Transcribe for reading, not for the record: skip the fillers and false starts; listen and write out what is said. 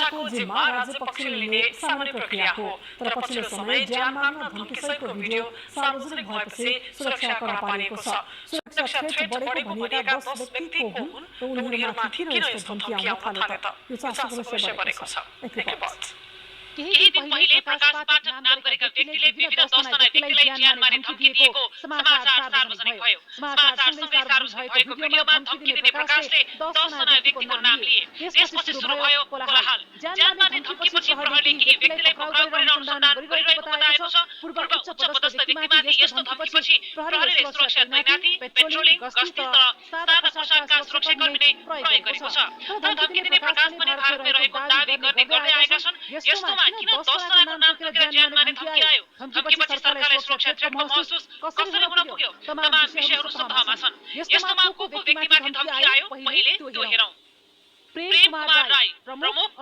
सुरक्षाको जिम्मा राज्य पक्षले लिने सामान्य प्रक्रिया हो, तर पछिल्लो समय ज्यान मार्न धम्कीसहितको भिडियो सार्वजनिक भएपछि सुरक्षा कडा पारिएको छ। सुरक्षा थ्रेट बढेको भनिएका 10 व्यक्ति को हुन् र उनीहरूमाथि किन यस्तो धम्की आउन थाल्यो त? यो चासोको विषय बढेको छ। एक रिपोर्ट। केही दिन पहिले प्रकाश पाठक नाम गरेका व्यक्तिले विभिन्न 10 जना व्यक्तिलाई ज्यान मार्ने धम्की दिएको समाचार सार्वजनिक भयो। समाचारसँगै सार्वजनिक भएको भिडियोमा धम्की दिने प्रकाशले 10 जना व्यक्तिको नाम लिए। त्यसपछि सुरु भयो कोलाहल। ज्यान मार्ने धम्कीपछि प्रहरीले केही व्यक्तिलाई पक्राउ गरेर अनुसन्धान गरिरहेको बताएको छ। पूर्व उच्च पदस्थ व्यक्तिमाथि यस्तो धम्कीपछि प्रहरीले सुरक्षा तैनाती, पेट्रोलिङ, गस्ती र सादा पोसाकका सुरक्षाकर्मी नै प्रयोग गरेको छ। तर धम्की दिने प्रकाश पनि भारतमै रहेको दावी गर्दै आएका छन्। यस्तोमा किन 10 जनाको नाम तोकेर ज्यान मार्ने धम्की आयो? धम्कीपछि सरकारलाई सुरक्षा थ्रेटको महसुस कसरी हुन पुग्यो? तमाम विषयहरू सभामा छन्। यस्तोमा को व्यक्तिमाथि धम्की आयो पहिले त्यो हेरौं। प्रेम कुमार राई प्रमुख